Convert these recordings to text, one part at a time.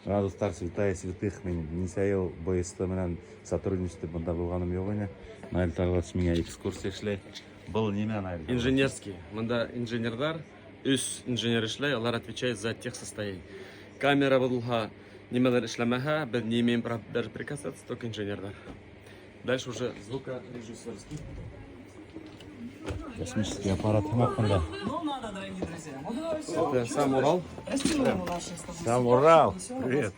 Менә, дуҫтар, святая святых, мин нисә йыл БСТ менән сотрудничать итеп бында булғаным юҡ ине. Наил Талғатович миңә экскурсия эшләй. Был нимә, Наил? Инженерский. Мында инженерҙар, өс инженер эшләй, алар отвечает за техсостояние. Камера боҙолһа, нимәлер эшләмәһә, беҙ не имеем права даже прикасаться, только инженерҙар. Дальше уже звукорежиссерский. Космический аппарат һымаҡ бында. Это сам Урал. Сам Урал. Привет.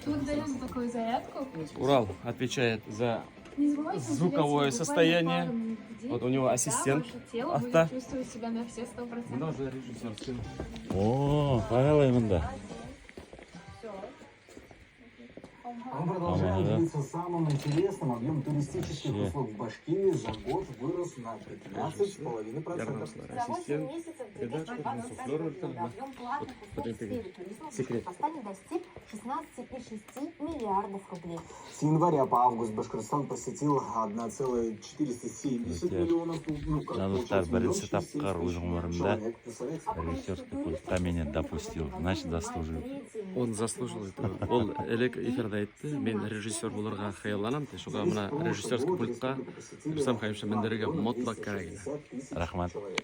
Благодарю за такую зарядку. Урал отвечает за Не забывайте уделять звуковое себе буквально состояние. пару минут в день, Вот у него тогда ассистент. ваше тело Авто. будет чувствовать себя на все 100%. Мында уже режиссерский. О, ҡарағыҙ бында. Он продолжает Ага. делиться самым интересным. Объем туристических Вообще. услуг в Башкирии за год вырос на 15,5%. За 8 Ассистент. месяцев Редактор, 2025 суфлер, года объем платных Вот, услуг в сфере туризма в секрет. Башкортостане достиг 16,6 миллиардов рублей. С января по август Башкортостан посетил 1,470 Өте. миллионов, ну, как Надо получается, так, беренсе миллион шестьсот тапҡыр тысяч үҙ ғүмеремдә человек, представляете? А по количеству режиссерский туристов пультҡа мине республика допустил, занимает значит, заслужил. третье место Он в заслужил России. это. Ул элек эфирҙа әйтте, мин режиссер булырға хыялланам, ти. Шуға Здесь мына в прошлом режиссерский году пультҡа республику посетили Рустам Хәмитович мендерергә 2 мотлаҡ кәрәк ине. 260 тысяч Рәхмәт. человек.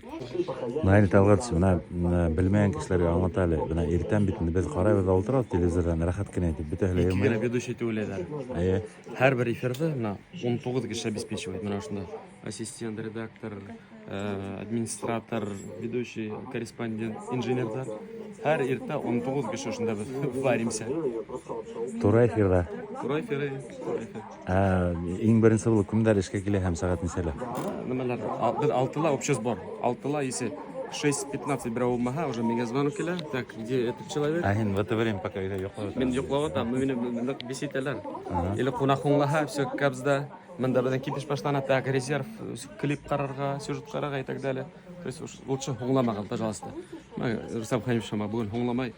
Теперь Наил Талғатович, мына мына белмәгән кешеләргә аңлата әле. Мына иртән бит инде беҙ ҡарайбыҙ ҙа ултырабыҙ телевизорҙан рәхәт кенә итеп, бөтәһе лә Ике генә йылмая. ведущий тип уйлайҙар. Эйе. Һәр бер эфирҙа мына 19 кеше обеспечивает. Мына ошонда ассистент, редактор, администратор, ведущий, корреспондент, инженерҙар. Һәр иртә 19 кеше ошонда беҙ варимся. Тура эфирҙа. Тура эфир, тура эфир. Ә, иң беренсе булып кемдәр эшкә килә һәм сәғәт нисәлә? Нәмәләр, беҙ алтыла общий сбор. Алтыла, если 6:15 берәү булмаһа, уже миңә звонок килә. Так, где этот человек? Ә һин в это время пока өйҙә йоҡлап Мин йоҡлап ятам, но мине ныҡ беситәләр. Или ҡунаҡ һуңлаһа, все кабзда. Мында беҙҙең кипиш башлана, так, резерв, клип ҡарарға, сюжет ҡарарға и так далее. То есть уж лучше һуңламағыҙ, пожалуйста. Мына Рустам Хәмитович шуға бөгөн һуңламай.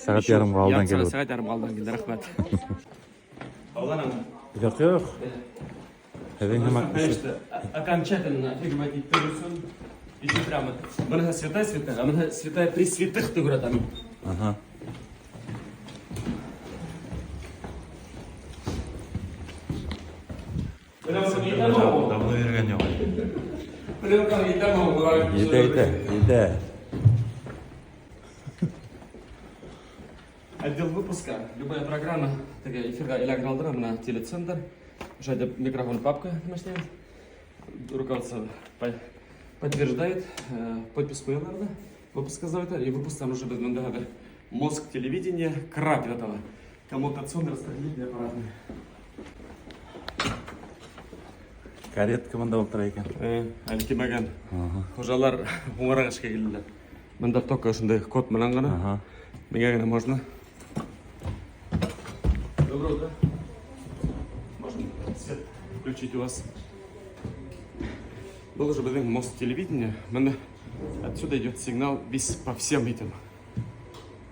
Сәғәт ярымға алдан Ярты килеп. Сәғәт ярымға алдан килде, рәхмәт. Юҡ, юҡ. Һеҙҙең һымаҡ кеше. Окончательно фигмать иттерерсен. Еще прямо. Быныһы святая святая, а быныһы святая при святых тип күрәтәм. Ага. Давно йөрөгән юҡ. Етә, етә, етә. Отдел выпуска. Любая программа теге эфирға эләгер алдыра мына телецентр. Ошо әйтеп микрофон папка нәмәштән. Руководство подтверждает, подпись ҡуялар ҙа, выпуск итә, и выпусктан уже беҙ мында хәҙер мозг телевидения КРА тип атала. Коммутационный распределительный аппаратный. Каретка мында ултыра икән. Әле килмәгән. Хужалар һуңыраҡ эшкә килделәр. Мында только ошондай код менән генә. Ага. Миңә генә можно. Доброе утро. Можно свет включить у вас? Был уже беҙҙең мост телевидения. Мында отсюда идет сигнал весь по всем этим.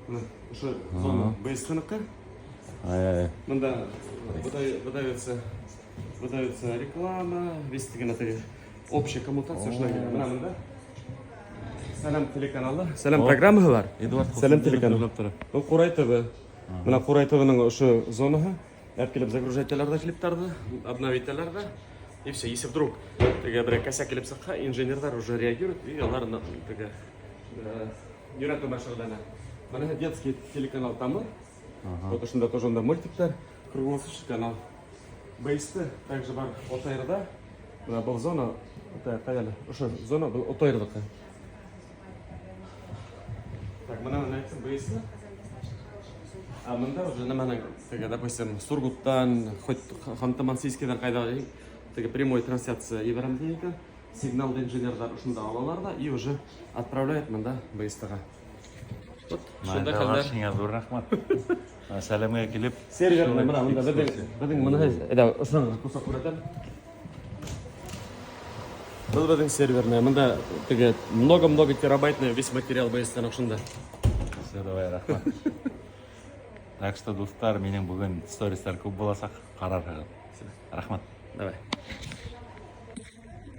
Мына ошо зона БСТ-ныҡы. Ай-ай. Мында выдается реклама, весь тигән теге общая коммутация ошонда килә. Мына мында Сәләм телеканалы, Сәләм О. программаһы бар. Эдуард Сәләм телеканалы. һөйләп тора. Был Ҡурай ТВ. Мына Ҡурай ТВ-ның ошо зонаһы. Әп килеп загружать итәләр ҙә клиптарҙы, обновить итәләр ҙә. И все, если вдруг теге бер косяк килеп сыҡһа, инженерҙар уже реагируют и алар теге йөрәтеү менән шөғөлләнә. Мына детский телеканал Тамыр. Вот ошонда тоже унда мультиктар, круглосуточный канал. БСТ также бар ОТР-ҙа. Мына был зона, ОТР ҡайҙа әле? Ошо зона был ОТР-ҙыҡы. Так, мына мына әйтһәм БСТ. А мында уже нәмәнең теге, допустим, Сургуттан, хоть Ханты-Мансийскийҙан ҡайҙа теге прямой трансляция ебәрәм тине икән. Сигналды инженерҙар ошонда алалар ҙа и уже отправляют мында БСТ-ға. Вот, шундай хәлдәр. Һиңә ҙур рәхмәт. Сәләмгә килеп. Серверный мына мында беҙҙең мына әйҙә ошонан кусок күрһәтәм. Был беҙҙең серверная. Мында теге много-много терабайтный весь материал БСТ-ның ошонда. Все, давай, рәхмәт. Так что, дуҫтар, минең бөгөн стористар күп буласаҡ, ҡарарһығыҙ. Рәхмәт. Давай.